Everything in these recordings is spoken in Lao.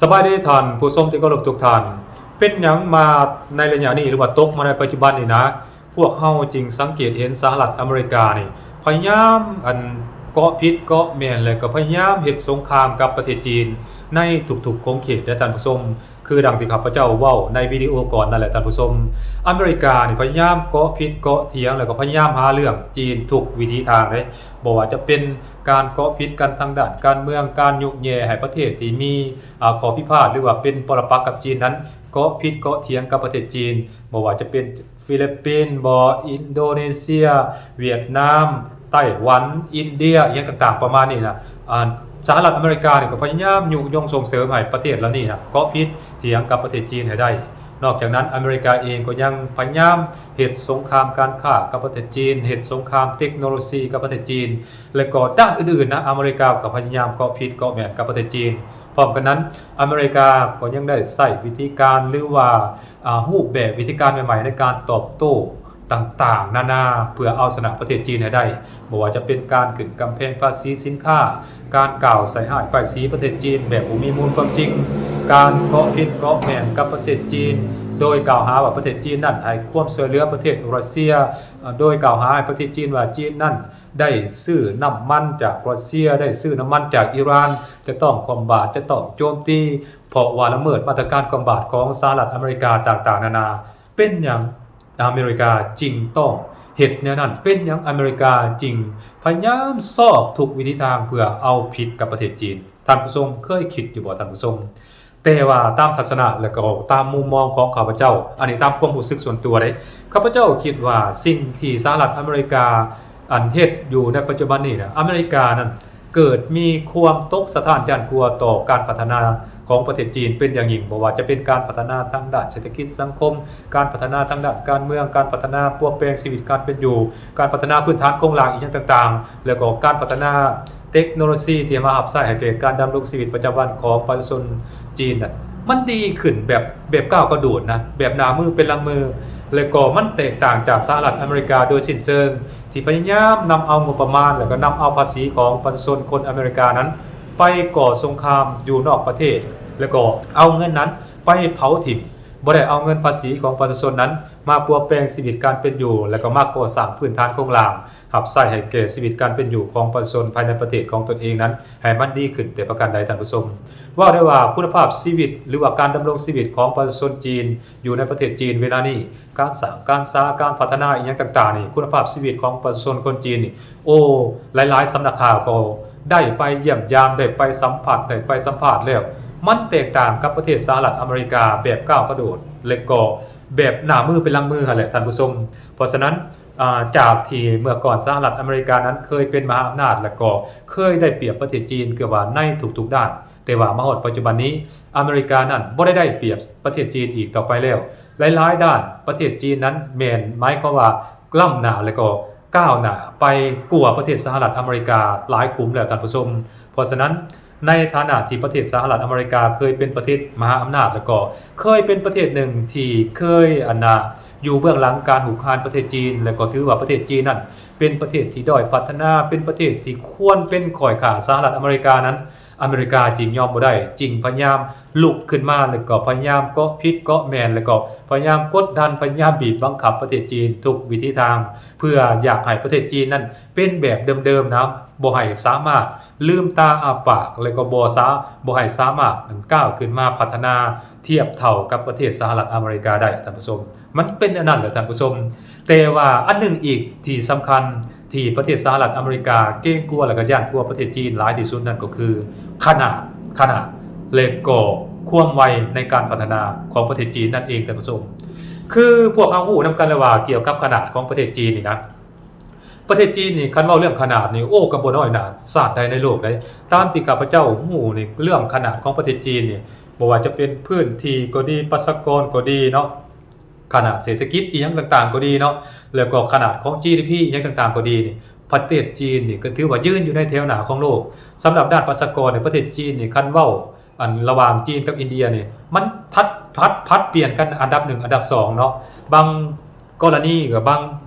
ສະບາຍດີທ່ານຜູ້ຊົມທີ່ເຄົາລົບທຸກທ່ານ. ເປັນຫຍັງມາໃນໄລຍະນີ້ ຫຼືວ່າຕົກມາໃນປັດຈຸບັນນີ້ນະ, ພວກເຮົາຈຶ່ງສັງເກດເຫັນສະຫະລັດອາເມລິການີ້ ພະຍາຍາມອັນເກາະຜິດເກາະແມ່ນ ແລະກໍພະຍາຍາມເຮັດສົງຄາມກັບປະເທດຈີນໃນທຸກໆຂົງເຂດເດ້ທ່ານຜູ້ຊົມ. ຄືດັ່ງທີ່ຂ້າພະເຈົ້າເວົ້າໃນວິດີໂອກ່ອນນັ້ນແຫຼະທ່ານຜູ້ຊົມ, ອາເມລິການີ້ພະຍາຍາມເກາະຜິດເກາະຖຽງ ແລະກໍພະຍາຍາມຫາເລື່ອງຈີນທຸກວິທີທາງເດ້. ບໍ່ວ່າຈະເປັນການເກາະຜິດກັນທາງດ້ານການເມືອງ, ການຍຸແຍ່ໃຫ້ປະເທດທີ່ມີ ອາ ຂໍ້ພິພາດ ຫຼືວ່າເປັນປໍລະປັກກັບຈີນນັ້ນ ເກາະຜິດເກາະຖຽງກັບປະເທດຈີນ, ບໍ່ວ່າຈະເປັນຟີລິບປິນບໍ, ອິນໂດເນເຊຍ, ຫວຽດນາມ, ໄຕ້ຫວັນ, ອິນເດຍ ອີ່ຫຍັງຕ່າງໆປະມານນີ້ນະ. ອາ ສະຫະລັດອາເມລິການີ້ກໍພະຍາຍາມຍຸຍົງສົ່ງເສີມໃຫ້ປະເທດເຫຼົ່ານີ້ນະ ເກາະຜິດຖຽງກັບປະເທດຈີນໃຫ້ໄດ້. ນອກຈາກນັ້ນ ອາເມລິກາເອງກໍຍັງພະຍາຍາມເຮັດສົງຄາມການຄ້າກັບປະເທດຈີນ, ເຮັດສົງຄາມເຕັກໂນໂລຊີກັບປະເທດຈີນ ແລະກໍດ້ານອື່ນໆນະ ອາເມລິກາກໍພະຍາຍາມເກາະຜິດເກາະແມ່ນກັບປະເທດຈີນ. ພ້ອມກັນນັ້ນ ອາເມລິກາກໍຍັງໄດ້ໃຊ້ວິທີການ ຫຼືວ່າ ອາ ຮູບແບບວິທີການໃໝ່ໆໃນການຕອບໂຕ້ຕ່າງໆນານາ ເພື່ອເອົາຊະນະປະເທດຈີນໃຫ້ໄດ້, ບໍ່ວ່າຈະເປັນການຂຶ້ນກຳແພງພາສີສິນຄ້າ, ການກ່າວໃສ່ຮ້າຍປ້າຍສີປະເທດຈີນແບບບໍ່ມີມູນຄວາມຈິງ, ການເກາະຜິດເກາະແມ່ນກັບປະເທດຈີນ ໂດຍກ່າວຫາວ່າປະເທດຈີນນັ້ນໃຫ້ຄວາມຊ່ວຍເຫຼືອປະເທດຣັດເຊຍ, ໂດຍກ່າວຫາໃຫ້ປະເທດຈີນວ່າຈີນນັ້ນ ໄດ້ຊື້ນ້ຳມັນຈາກຣັດເຊຍ, ໄດ້ຊື້ນ້ຳມັນຈາກອີຣານ, ຈະຕ້ອງຄວ່ຳບາດ, ຈະຕ້ອງໂຈມຕີ ເພາະວ່າລະເມີດມາດຕະການຄວ່ຳບາດຂອງສະຫະລັດອາເມລິກາຕ່າງໆນານາ. ເປັນຫຍັງອາເມລິກາຈຶ່ງຕ້ອງເຮັດແນວນັ້ນ? ເປັນຫຍັງອາເມລິກາຈຶ່ງພະຍາຍາມຊອກທຸກວິທີທາງເພື່ອເອົາຜິດກັບປະເທດຈີນ? ທ່ານຜູ້ຊົມເຄີຍຄິດຢູ່ບໍ່ທ່ານຜູ້ຊົມ? ແຕ່ວ່າຕາມທັດສະນະ ແລະກໍຕາມມຸມມອງຂອງຂ້າພະເຈົ້າ, ອັນນີ້ຕາມຄວາມຮູ້ສຶກສ່ວນຕົວເດ້, ຂ້າພະເຈົ້າຄິດວ່າສິ່ງທີ່ສະຫະລັດອາເມລິກາ ອັນເຮັດຢູ່ໃນປັດຈຸບັນນີ້ນະ, ອາເມລິການັ້ນເກີດມີຄວາມຕົກສະຖານຢ້ານກົວຕໍ່ການພັດທະນາຂອງປະເທດຈີນເປັນຢ່າງຍິ່ງ, ບໍ່ວ່າຈະເປັນການພັດທະນາທາງດ້ານເສດຖະກິດສັງຄົມ, ການພັດທະນາທາງດ້ານການເມືອງ, ການພັດທະນາປົວແປງຊີວິດການເປັນຢູ່, ການພັດທະນາພື້ນຖານໂຄງລ່າງອີ່ຫຍັງຕ່າງໆ ແລ້ວກໍການພັດທະນາ ເຕັກໂນໂລຊີທີ່ມາຮັບໃຊ້ໃຫ້ແກ່ການດຳລົງຊີວິດປະຈຳວັນຂອງປະຊາຊົນຈີນນັ້ນ ມັນດີຂຶ້ນແບບ ແບບກ້າວກະໂດດນະ, ແບບໜ້າມືເປັນຫຼັງມື, ແລະກໍມັນແຕກຕ່າງຈາກສະຫະລັດອາເມລິກາໂດຍສິ້ນເຊີງ ທີ່ພະຍາຍາມນຳເອົາງົບປະມານ ແລະກໍນຳເອົາພາສີຂອງປະຊາຊົນຄົນອາເມລິການັ້ນ ໄປກໍ່ສົງຄາມຢູ່ນອກປະເທດ ແລະກໍເອົາເງິນນັ້ນໄປເຜົາຖິ້ມ, ບໍ່ໄດ້ເອົາເງິນພາສີຂອງປະຊາຊົນນັ້ນມາປົວແປງຊີວິດການເປັນຢູ່ ແລະກໍມາກໍ່ສ້າງພື້ນຖານໂຄງລ່າງ ຮັບໃຊ້ໃຫ້ແກ່ຊີວິດການເປັນຢູ່ຂອງປະຊາຊົນພາຍໃນປະເທດຂອງຕົນເອງນັ້ນ ໃຫ້ມັນດີຂຶ້ນແຕ່ປະການໃດທ່ານຜູ້ຊົມ. ເວົ້າໄດ້ວ່າຄຸນນະພາບຊີວິດ ຫຼືວ່າການດຳລົງຊີວິດຂອງປະຊາຊົນຈີນຢູ່ໃນປະເທດຈີນເວລານີ້, ການສ້າງການສາ, ການພັດທະນາອີ່ຫຍັງຕ່າງໆນີ້, ຄຸນນະພາບຊີວິດຂອງປະຊາຊົນຄົນຈີນນີ້ ໂອ້ ຫຼາຍໆສຳນັກຂ່າວກໍໄດ້ໄປຢ້ຽມຢາມ, ໄດ້ໄປສຳຜັດ, ໄດ້ໄປສຳພາດແລ້ວ, ມັນແຕກຕ່າງກັບປະເທດສະຫະລັດອາເມລິກາແບບກ້າວກະໂດດ ແລະກໍແບບໜ້າມືເປັນຫຼັງມືຫັ້ນແຫຼະທ່ານຜູ້ຊົມ. ເພາະສະນັ້ນ ອາ ຈາກທີ່ເມື່ອກ່ອນສະຫະລັດອາເມລິການັ້ນເຄີຍເປັນມະຫາອຳນາດ ແລະກໍເຄີຍໄດ້ປຽບປະເທດຈີນເກືອບວ່າໃນທຸກໆດ້ານ, ແຕ່ວ່າມາຮອດປັດຈຸບັນນີ້ ອາເມລິການັ້ນບໍ່ໄດ້ໄດ້ປຽບປະເທດຈີນອີກຕໍ່ໄປແລ້ວ. ຫຼາຍໆດ້ານປະເທດຈີນນັ້ນແມ່ນໝາຍຄວາມວ່າລ້ຳໜ້າ ແລະກໍກ້າວໜ້າໄປກວ່າປະເທດສະຫະລັດອາເມລິກາຫຼາຍຂຸມແລ້ວທ່ານຜູ້ຊົມ. ເພາະສະນັ້ນ ໃນຖານະທີ່ປະເທດສະຫະລັດອາເມລິກາເຄີຍເປັນປະເທດມະຫາອຳນາດ ແລະກໍເຄີຍເປັນປະເທດໜຶ່ງທີ່ເຄີຍ ອັນນາ ຢູ່ເບື້ອງຫຼັງການຮຸກຮານປະເທດຈີນ ແລະກໍຖືວ່າປະເທດຈີນນັ້ນເປັນປະເທດທີ່ດ້ອຍພັດທະນາ, ເປັນປະເທດທີ່ຄວນເປັນຂ້ອຍຂ້າສະຫະລັດອາເມລິການັ້ນ, ອາເມລິກາຈຶ່ງຍອມບໍ່ໄດ້, ຈຶ່ງພະຍາຍາມລຸກຂຶ້ນມາ ແລະກໍພະຍາຍາມເກາະຜິດເກາະແມ່ນ ແລະກໍພະຍາຍາມກົດດັນ, ພະຍາຍາມບີບບັງຄັບປະເທດຈີນທຸກວິທີທາງ ເພື່ອຢາກໃຫ້ປະເທດຈີນນັ້ນເປັນແບບເດີມໆນະ, ບໍ່ໃຫ້ສາມາດ ລືມຕາອ້າປາກ ແລະກໍບໍ່ສາ ບໍ່ໃຫ້ສາມາດກ້າວຂຶ້ນມາພັດທະນາທຽບເທົ່າກັບປະເທດສະຫະລັດອາເມລິກາໄດ້ທ່ານຜູ້ຊົມ. ມັນເປັນອັນນັ້ນແຫຼະທ່ານຜູ້ຊົມ. ແຕ່ວ່າອັນໜຶ່ງອີກທີ່ສຳຄັນ ທີ່ປະເທດສະຫະລັດອາເມລິກາເກງກົວ ແລະກໍຢ້ານກົວປະເທດຈີນຫຼາຍທີ່ສຸດນັ້ນກໍຄືຂະໜາດ, ຂະໜາດ ແລະກໍຄວາມໄວໃນການພັດທະນາຂອງປະເທດຈີນນັ້ນເອງທ່ານຜູ້ຊົມ. ຄືພວກເຮົາຮູ້ນຳກັນແລ້ວວ່າ ກ່ຽວກັບຂະໜາດຂອງປະເທດຈີນນີ້ນະ, ປະເທດຈີນນີ້ ຄັນເວົ້າເລື່ອງຂະໜາດນີ້ ໂອ້ ກໍບໍ່ນ້ອຍໜ້າຊາດໃດໃນໂລກໃດ. ຕາມທີ່ຂ້າພະເຈົ້າຮູ້ນີ້ ເລື່ອງຂະໜາດຂອງປະເທດຈີນນີ້ ບໍ່ວ່າຈະເປັນພື້ນທີ່ກໍດີ, ປະຊາກອນກໍດີເນາະ, ຂະໜາດເສດຖະກິດອີ່ຫຍັງຕ່າງໆກໍດີເນາະ, ແລ້ວກໍຂະໜາດຂອງ ຈີດີພີ ອີ່ຫຍັງຕ່າງໆກໍດີນີ້ ປະເທດຈີນນີ້ກໍຖືວ່າຢືນຢູ່ໃນແຖວໜ້າຂອງໂລກ. ສຳລັບດ້ານປະຊາກອນນີ້ ປະເທດຈີນນີ້ ຄັນເວົ້າ ອັນລະຫວ່າງຈີນກັບອິນເດຍນີ້ ມັນຜັດ ຜັດ ຜັດປ່ຽນກັນອັນດັບໜຶ່ງ ອັນດັບສອງເນາະ. ບາງກໍລະນີກໍບາງ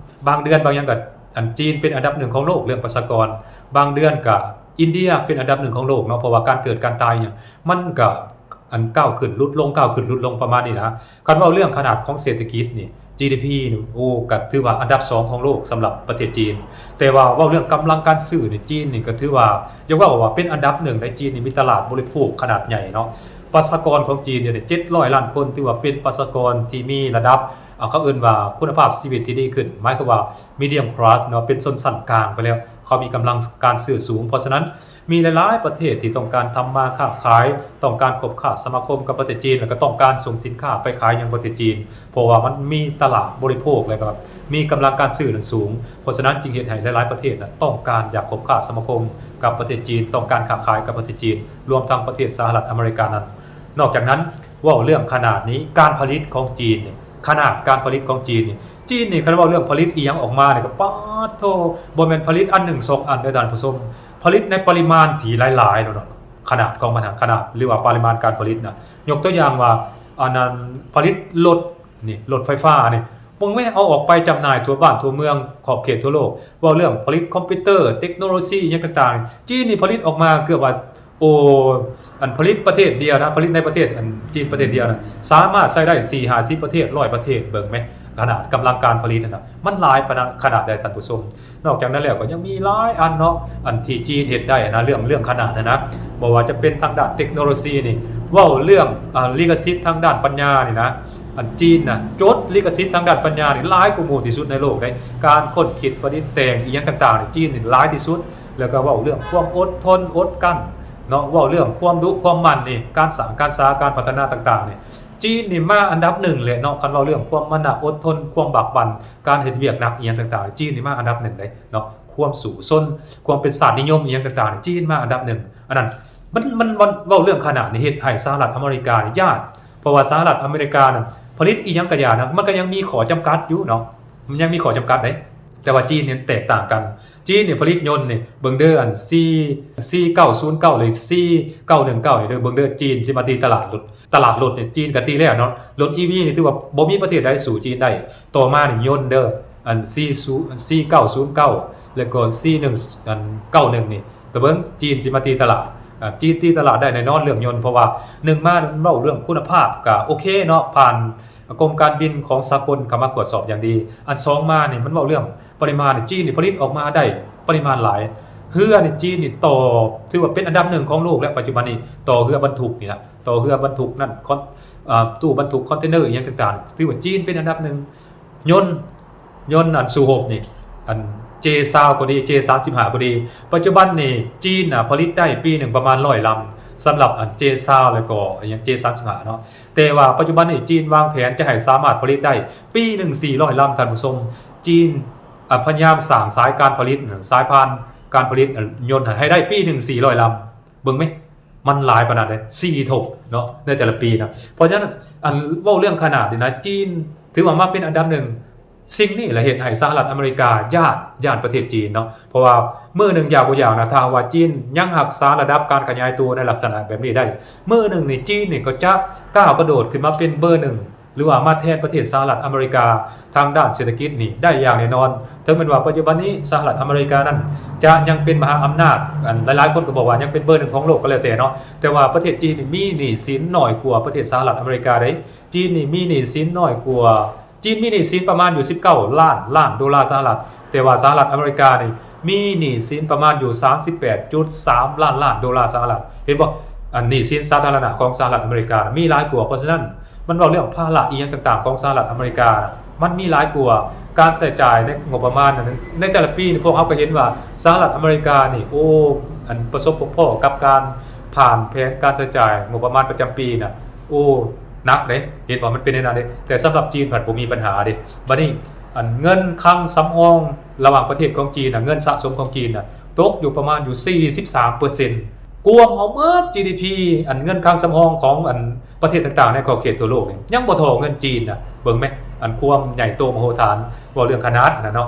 ບາງເດືອນບາງຫຍັງກໍ ອັນຈີນເປັນອັນດັບໜຶ່ງຂອງໂລກເລື່ອງປະຊາກອນ, ບາງເດືອນກໍອິນເດຍເປັນອັນດັບໜຶ່ງຂອງໂລກເນາະ, ເພາະວ່າການເກີດການຕາຍຫຍັງ ມັນກໍ ອັນກ້າວຂຶ້ນຫຼຸດລົງ ກ້າວຂຶ້ນຫຼຸດລົງ ປະມານນີ້ນະ. ຄັນເວົ້າເລື່ອງຂະໜາດຂອງເສດຖະກິດນີ້ ຈີດີພີນີ້ ໂອ້ ກໍຖືວ່າອັນດັບສອງຂອງໂລກສຳລັບປະເທດຈີນ. ແຕ່ວ່າເວົ້າເລື່ອງກຳລັງການຊື້ນີ້ ຈີນນີ້ກໍຖືວ່າ ຢາກເວົ້າວ່າເປັນອັນດັບໜຶ່ງໃດ໋. ຈີນນີ້ມີຕະຫຼາດບໍລິໂພກຂະໜາດໃຫຍ່ເນາະ. ປະຊາກອນຂອງຈີນດຽວນີ້ ເຈັດຮ້ອຍລ້ານຄົນ ຖືວ່າເປັນປະຊາກອນທີ່ມີລະດັບ ເຂົາເອີ້ນວ່າຄຸນນະພາບຊີວິດທີ່ດີຂຶ້ນ ໝາຍຄວາມວ່າ medium class ເນາະ ເປັນຊົນຊັ້ນກາງໄປແລ້ວ. ເຂົາມີກຳລັງການຊື້ສູງ. ເພາະສະນັ້ນ ມີຫຼາຍໆປະເທດທີ່ຕ້ອງການທຳມາຄ້າຂາຍ, ຕ້ອງການຄົບຄ້າສະມາຄົມກັບປະເທດຈີນ ແລ້ວກໍຕ້ອງການສົ່ງສິນຄ້າໄປຂາຍຍັງປະເທດຈີນ ເພາະວ່າມັນມີຕະຫຼາດບໍລິໂພກ ແລ້ວກໍມີກຳລັງການຊື້ນັ້ນສູງ. ເພາະສະນັ້ນຈຶ່ງເຮັດໃຫ້ຫຼາຍໆປະເທດນັ້ນຕ້ອງການຢາກຄົບຄ້າສະມາຄົມກັບປະເທດຈີນ, ຕ້ອງການຄ້າຂາຍກັບປະເທດຈີນ, ລວມທັງປະເທດສະຫະລັດອາເມລິການັ້ນ. ນອກຈາກນັ້ນ ເວົ້າເລື່ອງຂະໜາດນີ້ ການຜະລິດຂອງຈີນນີ້ ຂະໜາດການຜະລິດຂອງຈີນນີ້ ຈີນນີ້ ຄັນເວົ້າເລື່ອງຜະລິດອີ່ຫຍັງອອກມານີ້ ກໍປາດໂທ້ ບໍ່ແມ່ນຜະລິດອັນໜຶ່ງສອງອັນເດີ້ທ່ານຜູ້ຊົມ. ຜະລິດໃນປະລິມານທີ່ຫຼາຍໆໂລດເນາະ. ຂະໜາດຂອງມັນນະ ຂະໜາດ ຫຼືວ່າປະລິມານການຜະລິດນະ. ຍົກຕົວຢ່າງວ່າ ອັນນັ້ນ ຜະລິດລົດນີ້ ລົດໄຟຟ້ານີ້ ເບິ່ງແມ້ ເອົາອອກໄປຈຳໜ່າຍທົ່ວບ້ານທົ່ວເມືອງ ຂອບເຂດທົ່ວໂລກ. ເວົ້າເລື່ອງຜະລິດຄອມພິວເຕີ ເຕັກໂນໂລຊີ ຫຍັງຕ່າງໆ ຈີນນີ້ຜະລິດອອກມາເກືອບວ່າ ໂອ້ ອັນຜະລິດປະເທດດຽວນະ ຜະລິດໃນປະເທດ ອັນຈີນປະເທດດຽວນະ ສາມາດໃຊ້ໄດ້ສີ່ຫ້າສິບປະເທດ ຮ້ອຍປະເທດ. ເບິ່ງແມ້ ຂະໜາດກຳລັງການຜະລິດຫັ້ນນະ ມັນຫຼາຍປານນັ້ນຂະໜາດໃດທ່ານຜູ້ຊົມ. ນອກຈາກນັ້ນແລ້ວກໍຍັງມີຫຼາຍອັນເນາະ ອັນທີ່ຈີນເຮັດໄດ້ຫັ້ນນະ ເລື່ອງ ເລື່ອງຂະໜາດຫັ້ນນະ. ບໍ່ວ່າຈະເປັນທາງດ້ານເຕັກໂນໂລຊີນີ້ ເວົ້າເລື່ອງ ອາ ລິຂະສິດທາງດ້ານປັນຍານີ້ນະ ອັນຈີນນະ ຈົດລິຂະສິດທາງດ້ານປັນຍານີ້ຫຼາຍກວ່າໝູ່ທີ່ສຸດໃນໂລກເດ້. ການຄົ້ນຄິດປະດິດແຕ່ງອີ່ຫຍັງຕ່າງໆນີ້ ຈີນນີ້ຫຼາຍທີ່ສຸດ. ແລ້ວກໍເວົ້າເລື່ອງຄວາມອົດທົນອົດກັ້ນເນາະ ເວົ້າເລື່ອງຄວາມດຸຄວາມໝັ່ນນີ້ ການສ້າງການສາ ການພັດທະນາຕ່າງໆນີ້ ຈີນນີ້ມາອັນດັບໜຶ່ງແຫຼະເນາະ. ຄັນເວົ້າເລື່ອງຄວາມມານະອົດທົນ ຄວາມບາກບັ່ນ ການເຮັດວຽກໜັກອີ່ຫຍັງຕ່າງໆ ຈີນນີ້ມາອັນດັບໜຶ່ງເດ້ເນາະ. ຄວາມສູ້ຊົນ ຄວາມເປັນຊາດນິຍົມອີ່ຫຍັງຕ່າງໆ ຈີນມາອັນດັບໜຶ່ງ. ອັນນັ້ນ ມັນ ມັນ ມັນເວົ້າເລື່ອງຂະໜາດນີ້ ເຮັດໃຫ້ສະຫະລັດອາເມລິການີ້ຢ້ານ ເພາະວ່າສະຫະລັດອາເມລິການັ້ນ ຜະລິດອີ່ຫຍັງກໍຢ່ານະ ມັນກໍຍັງມີຂໍ້ຈຳກັດຢູ່ເນາະ ມັນຍັງມີຂໍ້ຈຳກັດເດ້. ແຕ່ວ່າຈີນນີ້ແຕກຕ່າງກັນ. ຈີນນີ້ຜະລິດຍົນນີ້ ເບິ່ງເດີ ອັນສີ່ ສີ່ເກົ້າສູນເກົ້າ ຫຼື ສີ່ເກົ້າໜຶ່ງເກົ້ານີ້ເດີ ເບິ່ງເດີ ຈີນຊິມາຕີຕະຫຼາດລົດ ຕະຫຼາດລົດນີ້ ຈີນກໍຕີແລ້ວເນາະ. ລົດອີວີນີ້ຖືວ່າບໍ່ມີປະເທດໃດສູ້ຈີນໄດ້. ຕໍ່ມານີ້ຍົນເດີ ອັນສີ່ເກົ້າສູນເກົ້າ ແລ້ວກໍສີ່ໜຶ່ງ ອັນເກົ້າໜຶ່ງນີ້ ຕະເບິ່ງ ຈີນຊິມາຕີຕະຫຼາດ ອາ ຈີນຕີຕະຫຼາດໄດ້ແນ່ນອນເລື່ອງຍົນ. ເພາະວ່າໜຶ່ງມາ ມັນເວົ້າເລື່ອງຄຸນນະພາບກໍໂອເຄເນາະ ຜ່ານ ກົມການບິນຂອງສາກົນເຂົ້າມາກວດສອບຢ່າງດີ. ອັນສອງມານີ້ ມັນເວົ້າເລື່ອງປະລິມານ ຈີນນີ້ຜະລິດອອກມາໄດ້ປະລິມານຫຼາຍ. ເຮືອນີ້ ຈີນນີ້ຕໍ່ ຖືວ່າເປັນອັນດັບໜຶ່ງຂອງໂລກແລ້ວ ປັດຈຸບັນນີ້ ຕໍ່ເຮືອບັນທຸກນີ້ນະ ຕໍ່ເຮືອບັນທຸກນັ້ນ ຄອນ ອາ ຕູ້ບັນທຸກຄອນເທນເນີອີ່ຫຍັງຕ່າງໆ ຖືວ່າຈີນເປັນອັນດັບໜຶ່ງ. ຍົນ ຍົນອັນສູ້ຮົບນີ້ ອັນເຈຊາວກໍດີ ເຈສາມສິບຫ້າກໍດີ ປັດຈຸບັນນີ້ຈີນນະຜະລິດໄດ້ປີໜຶ່ງປະມານຮ້ອຍລຳ ສຳລັບອັນເຈຊາວ ແລ້ວກໍອີ່ຫຍັງ ເຈສາມສິບຫ້າເນາະ. ແຕ່ວ່າປັດຈຸບັນນີ້ຈີນວາງແຜນຈະໃຫ້ສາມາດຜະລິດໄດ້ປີໜຶ່ງສີ່ຮ້ອຍລຳ ທ່ານຜູ້ຊົມ. ຈີນ ອາ ພະຍາຍາມສ້າງສາຍການຜະລິດ ສາຍພານການຜະລິດ ອາ ຍົນໃຫ້ໄດ້ປີໜຶ່ງສີ່ຮ້ອຍລຳ. ເບິ່ງແມ ມັນຫຼາຍປານນັ້ນເດ້ ສີ່ທົບເນາະ ໃນແຕ່ລະປີນະ. ເພາະສະນັ້ນ ອັນເວົ້າເລື່ອງຂະໜາດນີ້ນະ ຈີນຖືວ່າມາເປັນອັນດັບໜຶ່ງ. ສິ່ງນີ້ລະເຮັດໃຫ້ສະຫະລັດອາເມລິກາຢ້ານ ຢ້ານປະເທດຈີນເນາະ. ເພາະວ່າມື້ໜຶ່ງ ຢ່າບໍ່ຢ່ານະ ຖ້າຫາກວ່າຈີນຍັງຮັກສາລະດັບການຂະຫຍາຍຕົວໃນລັກສະນະແບບນີ້ໄດ້ ມື້ໜຶ່ງນີ້ ຈີນນີ້ກໍຈະກ້າວກະໂດດຂຶ້ນມາເປັນເບີໜຶ່ງ ຫຼືວ່າມາແທນປະເທດສະຫະລັດອາເມລິກາທາງດ້ານເສດຖະກິດນີ້ໄດ້ຢ່າງແນ່ນອນ. ເຖິງແມ່ນວ່າປັດຈຸບັນນີ້ສະຫະລັດອາເມລິການັ້ນຈະຍັງເປັນມະຫາອຳນາດ ອັນຫຼາຍໆຄົນກໍບອກວ່າຍັງເປັນເບີໜຶ່ງຂອງໂລກກໍແລ້ວແຕ່ເນາະ ແຕ່ວ່າປະເທດຈີນນີ້ມີໜີ້ສິນໜ້ອຍກວ່າປະເທດສະຫະລັດອາເມລິກາເດ້. ຈີນນີ້ມີໜີ້ສິນໜ້ອຍກວ່າ ຈີນມີໜີ້ສິນປະມານຢູ່ສິບເກົ້າລ້ານລ້ານໂດລາສະຫະລັດ ແຕ່ວ່າສະຫະລັດອາເມລິການີ້ມີໜີ້ສິນປະມານຢູ່ສາມສິບແປດຈຸດສາມລ້ານລ້ານໂດລາສະຫະລັດ. ເຫັນບໍ່? ອັນໜີ້ສິນສາທາລະນະຂອງສະຫະລັດອາເມລິການະມີຫຼາຍກວ່າ. ເພາະສະນັ້ນ ມັນເວົ້າເລື່ອງພາລະອີ່ຫຍັງຕ່າງໆຂອງສະຫະລັດອາເມລິການະ ມັນມີຫຼາຍກວ່າ. ການໃຊ້ຈ່າຍໃນງົບປະມານນັ້ນ ໃນແຕ່ລະປີນີ້ ພວກເຮົາກໍເຫັນວ່າສະຫະລັດອາເມລິການີ້ ໂອ້ ອັນປະສົບພົບພໍ້ກັບການຜ່ານແຜນການໃຊ້ຈ່າຍງົບປະມານປະຈຳປີນະ ໂອ້ ໜັກເດ້. ເຫັນບໍ່? ມັນເປັນແນວນັ້ນເດ້. ແຕ່ສຳລັບຈີນພັດບໍ່ມີບັນຫາເດ້. ບັດນີ້ ອັນເງິນຄັງສຳຮອງລະຫວ່າງປະເທດຂອງຈີນນະ ເງິນສະສົມຂອງຈີນນະ ຕົກຢູ່ປະມານຢູ່ສີ່ສິບສາມເປີເຊັນ ກວມເອົາໝົດ ຈີດີພີ ອັນເງິນຄັງສຳຮອງຂອງອັນປະເທດຕ່າງໆໃນຂອບເຂດທົ່ວໂລກນີ້ ຍັງບໍ່ທໍ່ເງິນຈີນນະ. ເບິ່ງແມ ອັນຄວາມໃຫຍ່ໂຕມະໂຫຖານ ເວົ້າເລື່ອງຂະໜາດຫັ້ນນະເນາະ.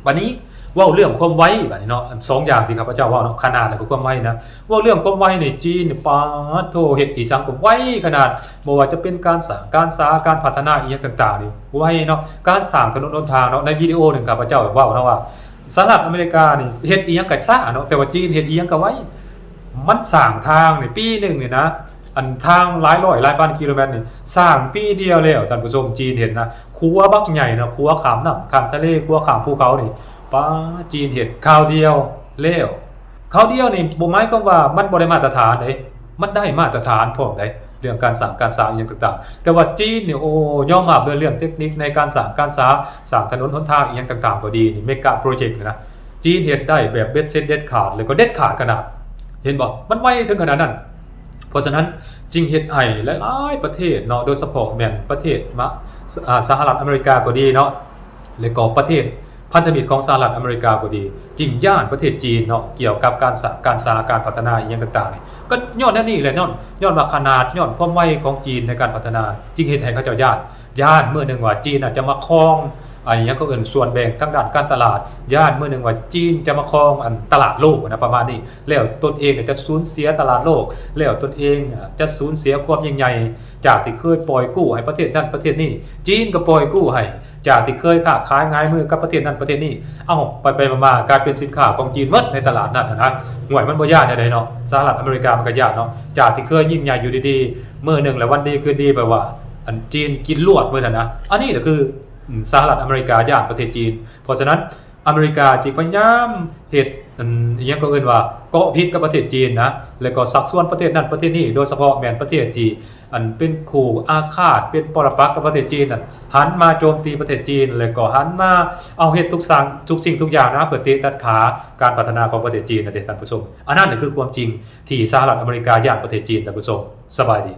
ບັດນີ້ເວົ້າເລື່ອງຄວາມໄວ ບັດນີ້ເນາະ ອັນສອງຢ່າງທີ່ຂ້າພະເຈົ້າເວົ້າເນາະ ຂະໜາດ ແລ້ວກໍຄວາມໄວນະ. ເວົ້າເລື່ອງຄວາມໄວນີ້ ຈີນນີ້ ປາດໂທ້ ເຮັດອີ່ຫຍັງກໍໄວຂະໜາດ. ບໍ່ວ່າຈະເປັນການສ້າງການສາ ການພັດທະນາອີ່ຫຍັງຕ່າງໆນີ້ ໄວເນາະ. ການສ້າງຖະໜົນຫົນທາງເນາະ ໃນວິດີໂອໜຶ່ງຂ້າພະເຈົ້າເວົ້າເນາະວ່າ ສະຫະລັດອາເມລິການີ້ເຮັດອີ່ຫຍັງກໍຊ້າເນາະ ແຕ່ວ່າຈີນເຮັດອີ່ຫຍັງກໍໄວ. ມັນສ້າງທາງນີ້ ປີໜຶ່ງນີ້ນະ ອັນທາງຫຼາຍຮ້ອຍຫຼາຍພັນກິໂລແມັດນີ້ ສ້າງປີດຽວແລ້ວ ທ່ານຜູ້ຊົມ. ຈີນເຮັດນະ ຂົວບັກໃຫຍ່ນະ ຂົວຂ້າມນ້ຳຂ້າມທະເລ ຂົວຂ້າມພູເຂົານີ້ ປາ ຈີນເຮັດຄາວດຽວແລ້ວ. ຄາວດຽວນີ້ບໍ່ໝາຍຄວາມວ່າມັນບໍ່ໄດ້ມາດຕະຖານເດ້ ມັນໄດ້ມາດຕະຖານພ້ອມໃດ ເລື່ອງການສ້າງການສາອີ່ຫຍັງຕ່າງໆ. ແຕ່ວ່າຈີນນີ້ ໂອ້ ຍອມຮັບເດີ ເລື່ອງເຕັກນິກໃນການສ້າງການສາ ສ້າງຖະໜົນຫົນທາງອີ່ຫຍັງຕ່າງໆກໍດີນີ້ ເມກາໂປຣເຈັກນີ້ນະ ຈີນເຮັດໄດ້ແບບເບັດເສັດເດັດຂາດ ແລ້ວກໍເດັດຂາດຂະໜາດ ເຫັນບໍ່? ມັນໄວເຖິງຂະໜາດນັ້ນ. ເພາະສະນັ້ນຈຶ່ງເຮັດໃຫ້ຫຼາຍໆປະເທດເນາະ ໂດຍສະເພາະແມ່ນປະເທດມະ ອາ ສະຫະລັດອາເມລິກາກໍດີເນາະ ແລະກໍປະເທດພັນທະມິດຂອງສະຫະລັດອາເມລິກາກໍດີ ຈຶ່ງຢ້ານປະເທດຈີນເນາະ ກ່ຽວກັບການສ້າງການສາ ການພັດທະນາອີ່ຫຍັງຕ່າງໆນີ້ ກໍຍ້ອນແນວນີ້ແຫຼະ ຍ້ອນ ຍ້ອນວ່າຂະໜາດ ຍ້ອນຄວາມໄວຂອງຈີນໃນການພັດທະນາ ຈຶ່ງເຮັດໃຫ້ເຂົາເຈົ້າຢ້ານ ຢ້ານມື້ໜຶ່ງວ່າຈີນອາດຈະມາຄອງ ອາ ຫຍັງເຂົາເອີ້ນ ສ່ວນແບ່ງທາງດ້ານການຕະຫຼາດ ຢ້ານມື້ໜຶ່ງວ່າຈີນຈະມາຄອງ ອັນ ຕະຫຼາດໂລກນະ ປະມານນີ້ ແລ້ວຕົນເອງຈະສູນເສຍຕະຫຼາດໂລກ ແລ້ວຕົນເອງຈະສູນເສຍຄວາມຍິ່ງໃຫຍ່ ຈາກທີ່ເຄີຍປ່ອຍກູ້ໃຫ້ປະເທດນັ້ນປະເທດນີ້ ຈີນກໍປ່ອຍກູ້ໃຫ້ ຈາກທີ່ເຄີຍຄ້າຂາຍຫງາຍມືກັບປະເທດນັ້ນປະເທດນີ້ ເອົ້າ ໄປໆມາໆກາຍເປັນສິນຄ້າຂອງຈີນໝົດໃນຕະຫຼາດນັ້ນຫັ້ນນະ. ຫ້ວຍ ມັນບໍ່ຢ້ານແນວໃດເນາະ ສະຫະລັດອາເມລິກາມັນກໍຢ້ານເນາະ ຈາກທີ່ເຄີຍຍິ່ງໃຫຍ່ຢູ່ດີໆ ມື້ໜຶ່ງແລ້ວວັນດີຄືນດີ ແບບວ່າ ອັນ ຈີນກິນລວດໝົດຫັ້ນນະ. ອັນນີ້ແຫຼະຄື ສະຫະລັດອາເມລິກາຢ້ານປະເທດຈີນ. ເພາະສະນັ້ນ ອາເມລິກາຈຶ່ງພະຍາຍາມເຮັດ ອັນ ອີ່ຫຍັງກໍເອີ້ນວ່າ ເກາະພິດກັບປະເທດຈີນນະ ແລ້ວກໍຊັກຊວນປະເທດນັ້ນປະເທດນີ້ ໂດຍສະເພາະແມ່ນປະເທດທີ່ ອັນ ເປັນຄູ່ອາຄາດ ເປັນປໍລະປັກກັບປະເທດຈີນນັ້ນ ຫັນມາໂຈມຕີປະເທດຈີນ ແລ້ວກໍຫັນມາເອົາເຮັດທຸກສ້າງ ທຸກສິ່ງທຸກຢ່າງນະ ເພື່ອເຕະຕັດຂາການພັດທະນາຂອງປະເທດຈີນນັ້ນເດ້ ທ່ານຜູ້ຊົມ. ອັນນັ້ນແຫຼະຄືຄວາມຈິງທີ່ສະຫະລັດອາເມລິກາຢ້ານປະເທດຈີນ ທ່ານຜູ້ຊົມ. ສະບາຍດີ.